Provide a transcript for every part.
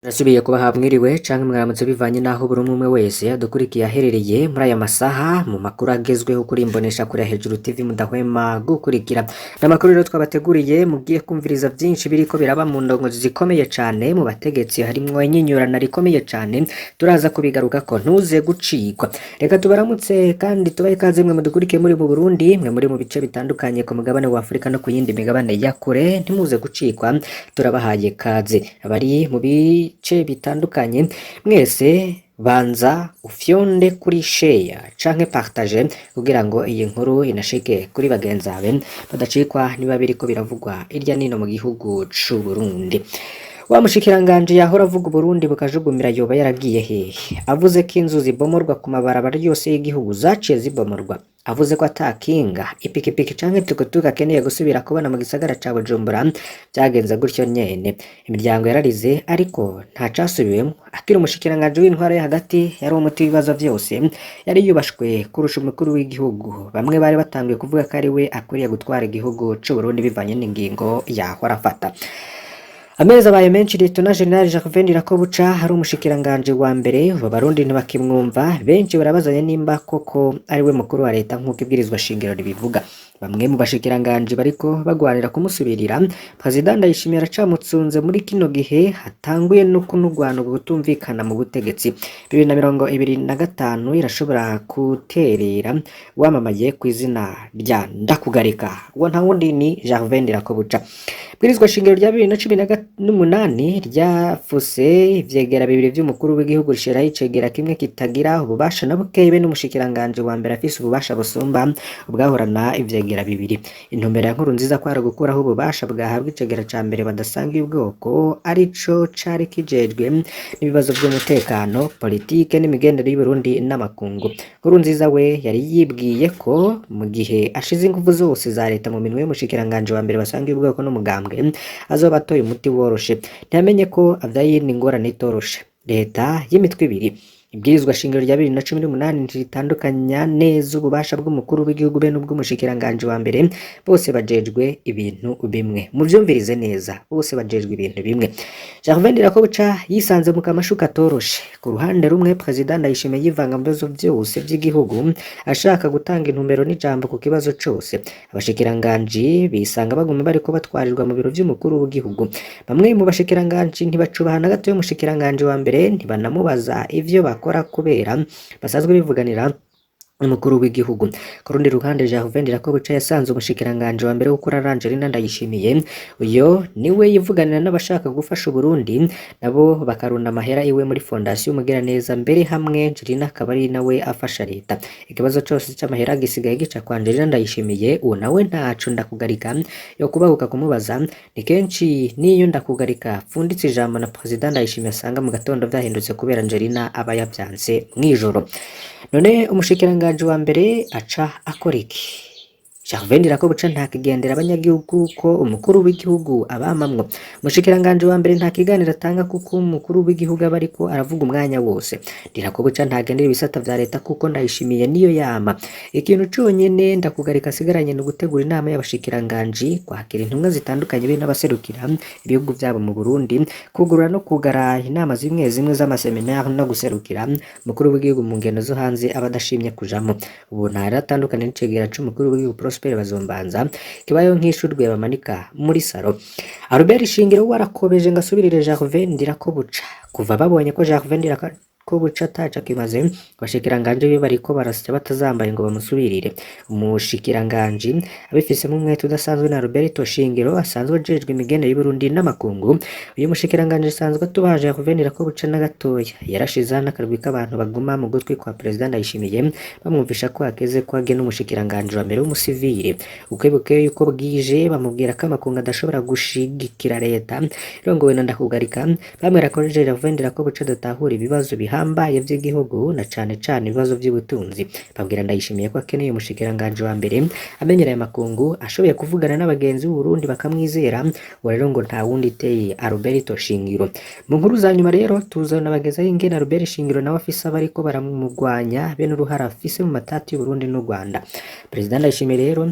Turasubiye kubaha mwiriwe canke mwaramutse bivanye n'aho buri umwe umwe wese adukurikiye aherereye muri aya masaha mu makuru agezweho kuri Imbonesha Kure ya Hejuru TV mudahwema gukurikira. N'amakuru rero twabateguriye, mugiye kumviriza vyinshi biriko biraba mu ndongozi zikomeye cane mu bategetsi, harimwo inyinyurana rikomeye cane, turaza kubigarukako, ntuze gucikwa. Reka tubaramutse kandi tubahe ikaze mwe mudukurikiye muri mu Burundi, mwe muri mu bice bitandukanye ku mugabane wa Afurika no ku yindi migabane ya kure, ntimuze gucikwa, turabahaye kaze. Abari mu bice bitandukanye mwese, banza ufyonde kuri share canke partage kugira ngo iyi nkuru inashike kuri bagenzabe badacikwa niba biriko biravugwa irya nino mu gihugu c'u Burundi. Wa mushikiranganje yahora avuga Uburundi bukajugumira yoba yaragiye hehe? Avuze ko inzu zibomorwa ku mabarabara yose y'igihugu zaciye zibomorwa. Avuze ko atakinga, ipikipiki canke tukutuku akeneye gusubira kubona mu gisagara ca Bujumbura, vyagenze gutyo nyene. Imiryango yararize ariko nta casubiwemwo. Akiri umushikiranganje w'intwaro yo hagati yari umuti w'ibibazo vyose, yari yubashwe kurusha umukuru w'igihugu. Bamwe bari batanguye kuvuga ko ari we akwiriye gutwara igihugu c'u Burundi bivanye n'ingingo yahora afata. Amezi abaye menshi Lieutenant General Gervais Ndirakobuca hari umushikiranganje wa mbere, ubu Abarundi ntibakimwumva, benshi barabazanya nimba koko ari we mukuru wa leta nk'uko ibwirizwa shingiro ribivuga. Bamwe mu bashikiranganje bariko bagwanira kumusubirira, Perezida Ndayishimiye aracamutsunze muri kino gihe hatanguye no kunugwana kutumvikana mu butegetsi. 2025 irashobora guterera wamamaye ku izina rya Ndakugarika. Uwo nta wundi ni Gervais Ndirakobuca. Ibwirizwa shingiro rya 2018 ryafuse ivyegera bibiri vy'umukuru w'igihugu, rishiraho icegera kimwe kitagira ububasha na bukeyi be n'umushikiranganje wa mbere afise ububasha busumba ubwahorana ivyegera bibiri. Intumbero ya Nkurunziza kwari gukuraho ububasha bwahabwa icegera ca mbere badasangiye ubwoko, arico cari kijejwe n'ibibazo vy'umutekano, politike n'imigendere y'Uburundi n'amakungu. Nkurunziza we yari yibwiye ko mu gihe ashize inguvu zose za leta mu minwe y'umushikiranganje wa mbere basangiye ubwoko n'umugambwe, azoba atoye umuti woroshe. Ntiyamenye ko avyaye iyindi ngorane itoroshe: leta y'imitwe ibiri. Ibwirizwa shingiro rya 2018 ntiritandukanya neza ububasha bw'umukuru w'igihugu be n'ubw'umushikiranganje wa mbere, bose bajejwe ibintu bimwe. Muvyumvirize neza, bose bajejwe ibintu bimwe. Gervais Ndirakobuca yisanze mu kamashu katoroshe. Ku ruhande rumwe, Perezida Ndayishimiye yivanga mu bibazo vyose vy'igihugu, ashaka gutanga intumbero n'ijambo ku kibazo cose. Abashikiranganji bisanga baguma bariko batwarirwa mu biro vy'umukuru w'igihugu. Bamwe mu bashikiranganji ntibacubaha na gato y'umushikiranganje wa mbere, ntibanamubaza ivyo bakora kubera basanzwe bivuganira n'umukuru w'igihugu. Ku rundi ruhande, Gervais Ndirakobuca yasanze umushikiranganje wa mbere w'ukuri ari Angelina Ndayishimiye. Uyo niwe yivuganira n'abashaka gufasha Uburundi, nabo bakarunda amahera iwe muri fondasiyo Umugiraneza, mbere hamwe Angelina akaba ari nawe afasha leta. Ikibazo cose c'amahera gisigaye gica kwa Angelina Ndayishimiye, uwo nawe ntaco Ndakugarika yo kubahuka kumubaza. Ni kenshi niyo Ndakugarika apfunditse ijambo na Perezida Ndayishimiye asanga mu gatondo vyahindutse kubera Angelina aba yavyanse mw'ijoro. None umushikiranganje wa mbere aca akora iki? Gervais Ndirakobuca ntakigendera abanyagihugu ko umukuru w'igihugu abamamwo. Umushikiranganje wa mbere nta kiganiro atanga kuko umukuru w'igihugu aba ariko aravuga umwanya wose. Ndirakobuca ntagendera ibisata vya leta kuko Ndayishimiye niyo yama. Ikintu conyene Ndakugarika asigaranye ni ugutegura inama y'abashikiranganji, kwakira intumwa zitandukanye be n'abaserukira ibihugu vyabo mu Burundi, kugurura no kugara inama zimwe zimwe z'amaseminaire no guserukira umukuru w'igihugu mu ngendo zo hanze aba adashimye kujamwo. Ubu ntaratandukana n'icegera c'umukuru w'igihugu Prosper Bazombanza, kibayeho nk'ishurwe bamanika muri saro. Albert Shingiro we arakobeje ngo asubirire Gervais Ndirakobuca. Kuva babonye ko Gervais Ndirakobuca ataco akimaze, abashikiranganji biwe bariko barasya batazambaye ngo bamusubirire. Umushikiranganji abifisemo umwete udasanzwe na Roberto Shingiro asanzwe ajejwe imigendere y'Uburundi n'amakungu. Uyu mushikiranganji asanzwe atubaha Gervais Ndirakobuca na gatoya. Yarashizeho n'akarwi k'abantu baguma mu gutwi kwa Perezida Ndayishimiye bamwumvisha ko hageze ko agena umushikiranganji wa mbere w'umusivile. Uko yuko bwije bamubwira ko amakungu adashobora gushigikira leta irongowe na Ndakugarika. Bamwera ko Gervais Ndirakobuca adatahura ibibazo bihambaye vy'igihugu na cane cane ibibazo vy'ubutunzi. Babwira Ndayishimiye ko akeneye umushikiranganji wa mbere amenyereye amakungu, ashoboye kuvugana n'abagenzi b'Uburundi bakamwizera. Uwo rero ngo nta wundi iteye Alberto Shingiro. Mu nkuru za nyuma rero tuzanabagezaho ingene Albert Shingiro nawe afise abariko baramugwanya be n'uruhara afise mu matati y'Uburundi n'u Rwanda. Perezida Ndayishimiye rero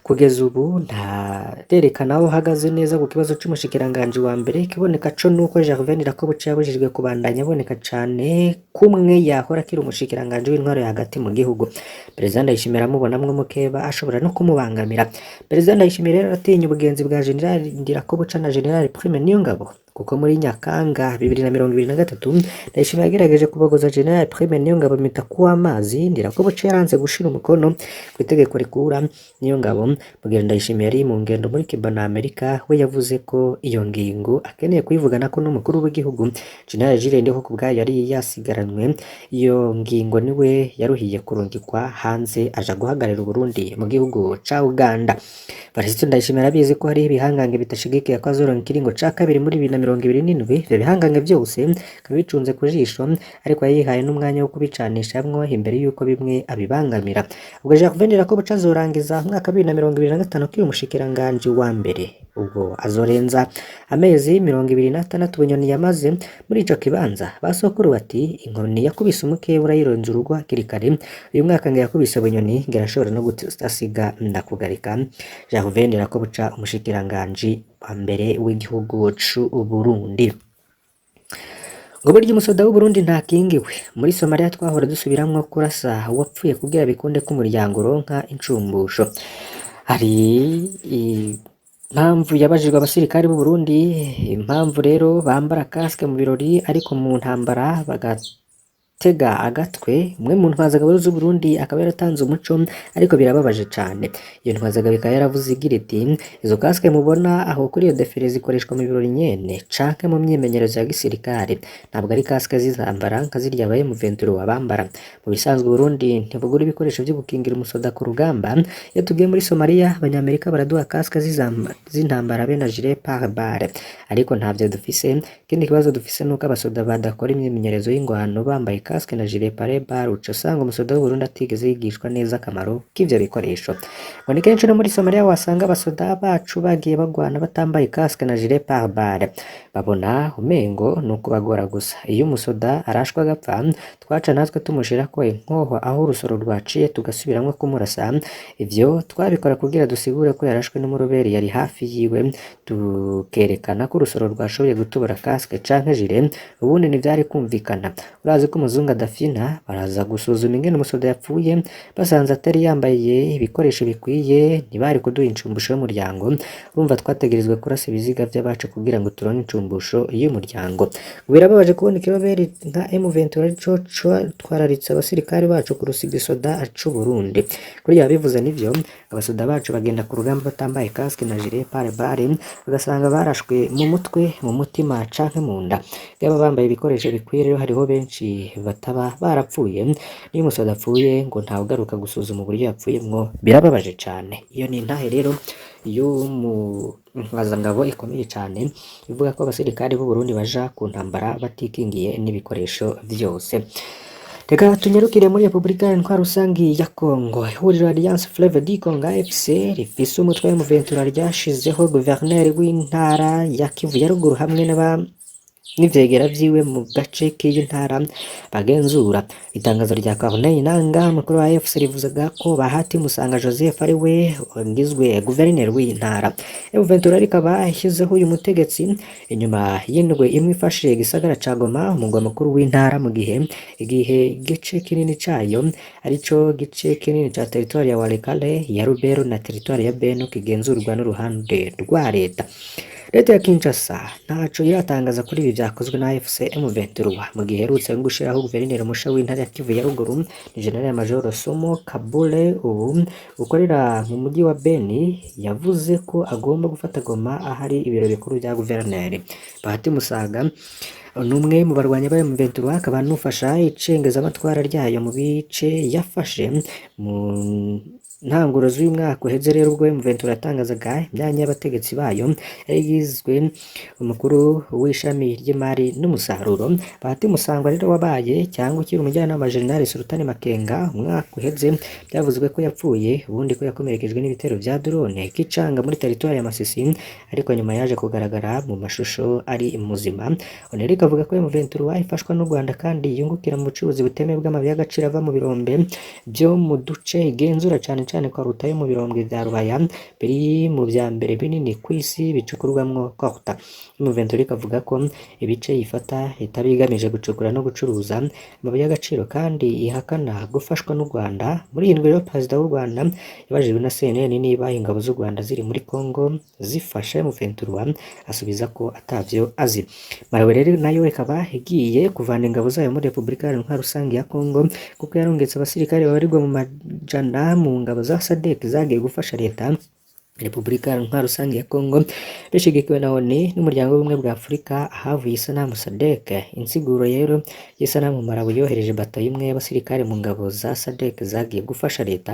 Kugeza ubu ntarerekana aho ahagaze neza ku kibazo c'umushikiranganji wa mbere. Ikiboneka co nuko Gervais Ndirakobuca yabujijwe kubandanya aboneka cane kumwe yahora akiri umushikiranganji w'intwaro ya hagati mu gihugu. Perezida Ndayishimiye aramubonamwo mukeba ashobora no kumubangamira. Perezida Ndayishimiye rero aratinya ubugenzi bwa General Ndirakobuca na General Prime Niyongabo, kuko muri Nyakanga 2023 Ndayishimiye yagerageje kubogoza General Prime Niyongabo impeta kuw'amazi. Ndirakobuca yaranze gushira umukono ku itegeko rikura Niyongabo. Mu gihe Ndayishimiye yari mu ngendo muri Cuba na Amerika, we yavuze ko iyo ngingo akeneye kuyivuganako n'umukuru w'igihugu. General Jules Ndihokubwayo yari yasigaranywe iyo ngingo, niwe yaruhiye kurungikwa hanze aja guhagararira Uburundi mu gihugu ca Uganda. Varisito Ndayishimiye arabizi ko hariho ibihangange bitashigikiye ko azoronka ikiringo ca kabiri muri 2027. Ivyo bihangange vyose bikaba bicunze ku jisho, ariko yayihaye n'umwanya wo kubicanishamwo imbere yuko bimwe abibangamira. Ubwo Gervais Ndirakobuca azorangiza umwaka 2025 akiri umushikiranganji wa mbere. Ubwo azorenza amezi 26 Bunyoni yamaze muri ico kibanza. Basokuru bati inkoni yakubise umukeba urayironza urugo hakiri kare. Uyu mwaka ngo yakubise Bunyoni, ngo arashobora no gutasiga ndakugarika Gervais Ndirakobuca, umushikiranganji wa mbere w'igihugu c'Uburundi. Ngo burya umusoda w'Uburundi ntakingiwe. Muri Somalia twahora dusubiramwo kurasa uwapfuye kugira bikunde ko umuryango uronka incumbusho. Hari impamvu yabajijwe abasirikare b'u Burundi, impamvu rero bambara casque mu birori ariko mu ntambara bagatega agatwe. Umwe mu ntwazagabo z'Uburundi akaba yaratanze umuco, ariko birababaje cane. Iyo ntwazagabo ikaba yaravuze igira iti: "Izo casque mubona aho kuri iyo défilé zikoreshwa mu birori nyene canke mu myimenyerezo ya gisirikare, ntabwo ari casque z'intambara nka zirya aba M23 bambara. Mu bisanzwe Uburundi ntibugura ibikoresho vyo gukingira umusoda ku rugamba. Iyo tugiye muri Somalia, abanyamerika baraduha casque z'intambara be na gilet pare-balles, ariko ntavyo dufise. Ikindi kibazo dufise nuko abasoda badakora imyimenyerezo y'ingwano bambaye casque na gilet pare-balles, uca usanga umusoda w'Uburundi atigeze yigishwa neza akamaro k'ivyo bikoresho." Ngo ni kenshi no muri Somalia wasanga abasoda bacu bagiye bagwana batambaye casque na gilet pare-balles, babona umengo ni ukubagora gusa. Iyo umusoda arashwe agapfa, twaca natwe tumushirako inkoho aho urusoro rwaciye, tugasubiramwo kumurasa. Ivyo twabikora kugira dusigure ko yarashwe n'umuroberi yari hafi yiwe, tukerekana ko urusoro rwashoboye gutobora casque canke gilet, ubundi ntivyari kumvikana. Urazi ko umuzungu adafina, baraza gusuzuma ingene umusoda yapfuye, basanze atari yambaye ibikoresho bikwiye ntibari kuduha incumbusho y'umuryango. Urumva twategerezwa kurasa ibiziga vy'abacu kugira ngo turonke incumbusho y'umuryango." Birababaje kubona ikiroberi nka M23 arico twararitse abasirikare bacu kurusha igisoda c'Uburundi. Kuri yabivuze nivyo, abasoda bacu bagenda ku rugamba batambaye casque na gilet pare-balles, ugasanga barashwe mu mutwe, mu mutima canke mu nda. Yaba bambaye ibikoresho bikwiye rero hariho benshi bataba barapfuye. Niyo umusoda apfuye ngo ntawugaruka gusuzuma uburyo yapfuyemwo, birababaje cane. Iyo ni intahe rero y'umuntwazangabo ikomeye cane, ivuga ko abasirikare b'u Burundi baja ku ntambara batikingiye n'ibikoresho vyose. Reka tunyarukire muri Repubulika Intwaro Rusangi ya Congo. Ihuriro Alliance Fleuve du Congo AFC rifise umutwe wa M23 ryashizeho guverineri w'intara ya Kivu ya ruguru hamwe n'aba n'ivyegera vyiwe mu gace k'iyo ntara bagenzura. Itangazo rya Corneille Nangaa, umukuru wa AFC, rivuga ko Bahati Musanga Joseph ari we wagizwe guverineri w'iyi ntara. M23 rikaba ishyizeho uyu mutegetsi inyuma y'indwi imwe ifashe igisagara ca Goma, umugwa mukuru w'intara, mu gihe igihe igice kinini cayo, arico gice kinini ca teritwari ya Walikale, ya Lubero na teritwari ya Beni, kigenzurwa n'uruhande rwa leta. Leta ya Kinshasa ntaco iratangaza kuri ibi vyakozwe na AFC M23 mu gihe iherutse gushiraho guverineri musha w'intara ya Kivu ya ruguru, ni General Major Somo Kabule, ubu ukorera mu mujyi wa Beni. Yavuze ko agomba gufata Goma ahari ibiro bikuru vya guverineri. Bahati Musaga ni umwe mu barwanyi ba M23, akaba anufasha icengezamatwara ryayo mu bice yafashe mu ntanguro z'uyu mwaka uheze. Rero ubwo M23 yatangazaga imyanya y'abategetsi bayo, yari igizwe umukuru w'ishami ry'imari n'umusaruro. Bahati Musangwa rero wabaye cyangwa ukiri umujyanama wa General Sultani Makenga, umwaka uheze byavuzwe ko yapfuye, ubundi ko yakomerekejwe n'ibitero vya drone Kicanga muri teritwari ya Masisi, ariko nyuma yaje kugaragara mu mashusho ari muzima. Oneric avuga ko M23 ifashwa n'u Rwanda kandi yungukira mu bucuruzi butemewe bw'amabuye y'agaciro ava mu birombe byo mu duce igenzura, cane cane koruta yo mu birombwe vya Rubaya biri mu vya mbere binini kw'isi bicukurwamwo koruta. M23 ikavuga ko ibice ifata itaba igamije gucukura no gucuruza amabuye y'agaciro kandi ihakana gufashwa n'u Rwanda. Muri iyi ndwi rero perezida w'u Rwanda yabajijwe na CNN niba ingabo z'u Rwanda ziri muri Congo zifasha M23, asubiza ko atavyo azi. Malawi rero nayo ikaba igiye kuvana ingabo zayo muri Repubulika Iharanira Rusange ya Congo kuko yarungitse abasirikare babarirwa mu majana mu ngabo za SADC zagiye gufasha leta Repubulika Iharanira Rusange ya Congo bishigikiwe na ONU n'Umuryango w'Ubumwe bwa Afurika ahavuye isanamu SADC. Insiguro rero y'isanamu Malawi yohereje batayo imwe y'abasirikare mu ngabo za SADC zagiye gufasha leta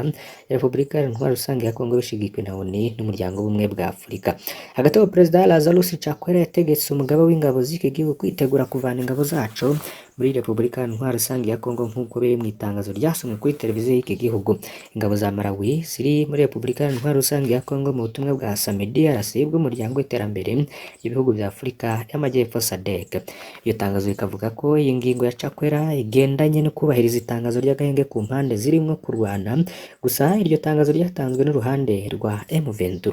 ya Repubulika Iharanira Rusange ya Congo bishigikiwe na ONU n'Umuryango w'Ubumwe bwa Afurika. Hagati aho Perezida Lazarus Chakwera yategetse umugaba w'ingabo z'iki gihugu kwitegura kuvana ingabo zaco muri Repubulika Iharanira Rusange ya Congo nk'uko biri mu itangazo ryasomwe kuri televiziyo y'iki gihugu. Ingabo za Malawi ziri muri Repubulika Iharanira Rusange ya Congo mu butumwa bwa SAMIDRC bw'Umuryango w'Iterambere ry'Ibihugu bya Afurika y'Amajyepfo SADC. Iyo tangazo rikavuga ko iyi ngingo ya Chakwera igendanye no kubahiriza itangazo ry'agahenge ku mpande zirimwo kurwana, gusa iryo tangazo ryatanzwe n'uruhande rwa M23.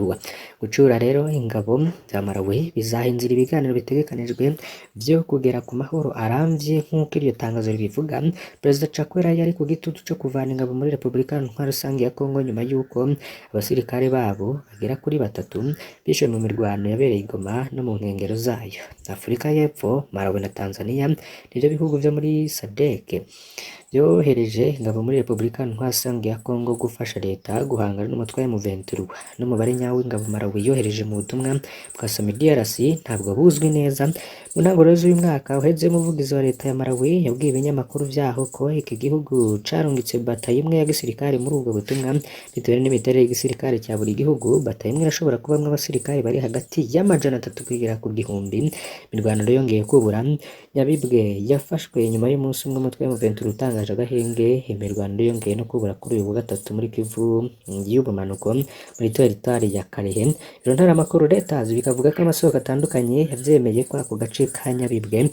Gucura rero ingabo za Malawi bizaha inzira ibiganiro bitegekanijwe vyo kugera ku mahoro aramvye nk'uko iryo tangazo ribivuga. Perezida Chakwera yari ku gitutu co kuvana ingabo muri Repubulika Iharanira Rusange ya Congo nyuma y'uko abasirikare babo bagera kuri batatu bishwe mu mirwano yabereye i Goma no mu nkengero zayo. Afurika y'Epfo, Malawi na Tanzania nivyo bihugu vyo muri SADC vyohereje ingabo muri Repubulika Iharanira Rusange ya Congo gufasha leta guhangana n'umutwe wa M23. N'umubare nyawo w'ingabo Malawi yohereje mu butumwa bwa SAMIDRC ntabwo buzwi neza. Mu ntangiriro z'uyu mwaka uheze, umuvugizi wa leta ya Malawi yabwiye ibinyamakuru vyaho ko iki gihugu carungitse batayo imwe ya gisirikare muri ubwo butumwa. Bitewe n'imiterere y'igisirikare cya buri gihugu, batayo imwe irashobora kubamwo abasirikare bari hagati y'300 kugera ku 1000. Imirwano rero yongeye kubura Nyabibwe yafashwe nyuma y'umunsi umwe umutwe wa M23 utangaje agahenge. Imirwano yongeye no kubura kuri uyu wa gatatu muri Kivu y'ubumanuko muri teritwari ya Karehe. Ibiro ntaramakuru Reuters bikavuga ko amasoko atandukanye yavyemeye ko ako gace ka Nyabibwe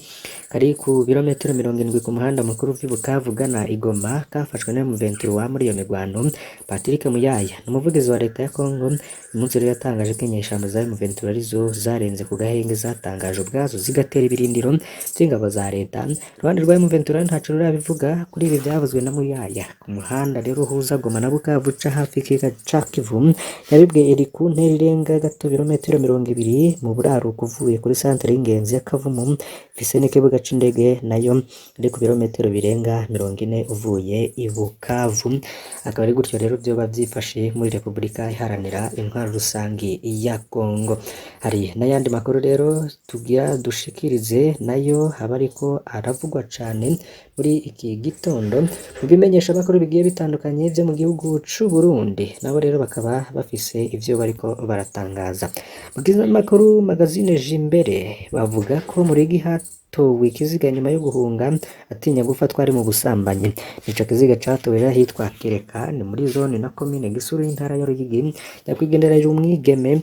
kari ku birometero 70 ku muhanda mukuru uva i Bukavu ugana i Goma kafashwe na M23 muri iyo mirwano. Patrick Muyaya ni umuvugizi wa leta ya Congo. Uyu munsi rero yatangaje ko inyeshamba za M23 arizo zarenze ku gahenge zatangaje ubwazo zigatera ibirindiro vy'ingabo za leta. Uruhande rwa M23 ntaco rurabivuga kuri ibi vyavuzwe na Muyaya. Ku muhanda rero uhuza Goma na Bukavu uca hafi y'ikiyaga ca Kivu, Nyabibwe iri ku ntera irenga gato ibirometero 20 mu buraruko uvuye kuri santere y'ingenzi ya Kavumu, ifise n'ikibuga c'indege nayo iri ku birometero birenga 40 uvuye i Bukavu. Akaba ari gutyo rero vyoba vyifashe muri Repubulika Iharanira Intwaro Rusangi ya Congo. Hari n'ayandi makuru rero tugira dushikirize nayo aba ariko aravugwa cane muri iki gitondo mu bimenyesha makuru bigiye bitandukanye vyo mu gihugu c'u Burundi, nabo rero bakaba bafise ivyo bariko baratangaza. Mu kinyamakuru magazine Jimbere bavuga ko Murigi hatowe ikiziga nyuma yo guhunga atinya gufatwa ari mu busambanyi. Ico kiziga catowe rero ahitwa Kireka, ni muri zone na komine Gisuru y'intara ya Ruyigi. Nyakwigendera yari umwigeme,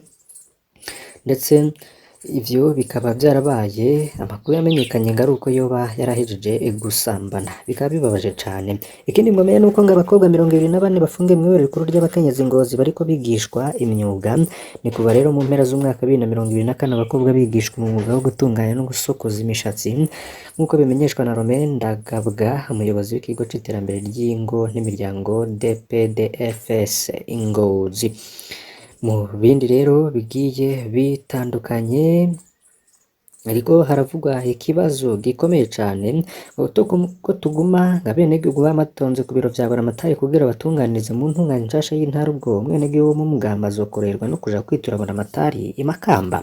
ndetse ivyo bikaba vyarabaye amakuru yamenyekanye ngo ari uko yoba yarahejeje gusambana, bikaba bibabaje cane. Ikindi mwomenya nuko ngo abakobwa 24 bafungiye mw'ibohero rikuru ry'abakenyezi Ngozi bariko bigishwa imyuga. Ni kuva rero mu mpera z'umwaka 2024 abakobwa bigishwa umwuga wo gutunganya no gusokoza imishatsi, nk'uko bimenyeshwa na Romain Ndagabwa, umuyobozi w'ikigo c'iterambere ry'ingo n'imiryango DPDFS Ngozi. Mu bindi rero bigiye bitandukanye, ariko haravugwa ikibazo gikomeye cane ko tuguma nka benegihugu bamatonze ku biro vya Buramatari kugira batunganirize mu ntunganya nshasha y'intara, ubwo umwenegihugu wo mu Mugamba azokorerwa no kuja kwitura Buramatari i Makamba.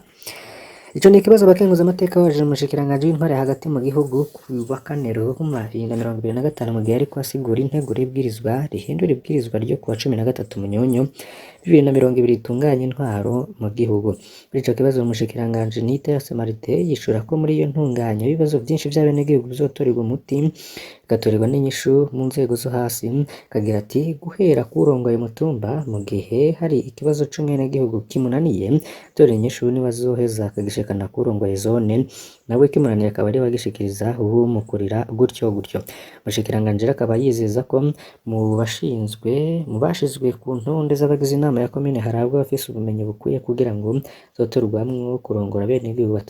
Ico ni ikibazo abakenguza amateka babajije umushikiranganji w'intwari hagati mu gihugu ku wa kane Ruhuma 2025 mu gihe ariko asigura integuro y'ibwirizwa rihindura ibwirizwa ryo kuwa 13 Munyonyo 2020 ritunganya intwaro mu gihugu. Kuri ico kibazo umushikiranganji Niyitesa Martin yishura ko muri iyo ntunganyo ibibazo vyinshi vy'abenegihugu bizotorerwa umuti bigatorerwa n'inyishu mu nzego zo hasi. Akagira ati guhera k'uwurongoye umutumba mu gihe hari ikibazo c'umwenegihugu kimunaniye gutorera inyishu niwe azoheza akagishikana k'uwurongoye zone, Nawe kimunaniye akaba ari we agishikiriza uwumukurira gutyo gutyo. Umushikiranganji rero akaba yizeza ko mu bashinzwe mu bashizwe ku ntonde z'abagize inama ya komine harabwa abafise ubumenyi bukwiye kugira ngo zotorwamwo kurongora abenegihugu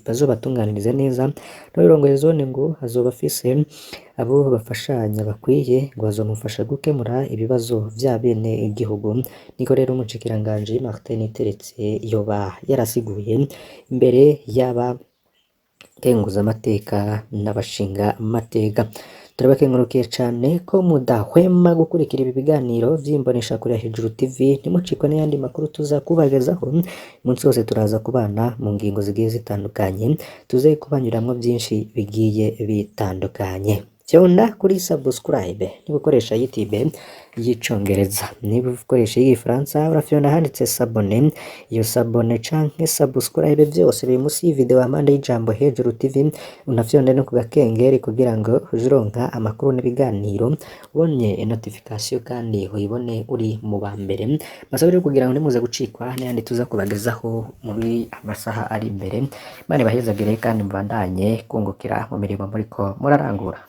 bazobatunganirize neza. N'uwirongoye zone ngo azoba afise abo bafashanya bakwiye, ngo bazomufasha gukemura ibibazo vya bene igihugu. Niko rero umushikiranganji Martin Teretse yoba yarasiguye imbere y'aba kenguzamateka n'abashinga mateka. Turabakengurukiye cane ko mudahwema gukurikira ibi biganiro vy'imboneshakure ya Hejuru TV. Ntimucikwe n'ayandi makuru tuza kubagezaho. Umunsi wose turaza kubana mu ngingo zigiye zitandukanye, tuze kubanyuramwo vyinshi bigiye bitandukanye. Fyonda kuri subscribe niba ukoresha YouTube y'icongereza, niba ukoresha iy'igifaransa urafyonda handitse s'abonner. Iyo s'abonner canke subscribe vyose biri musi y'ivideo hampande y'ijambo Hejuru TV. Unafyonde no ku gakengeri kugira ngo uje uronka amakuru n'ibiganiro ubonye notification kandi uyibone uri mu ba mbere. Basaba rero kugira ngo ntimuze gucikwa n'ayandi tuza kubagezaho muri amasaha ari imbere. Imana ibahezagire kandi mubandanye kungukira mu mirimo muriko murarangura.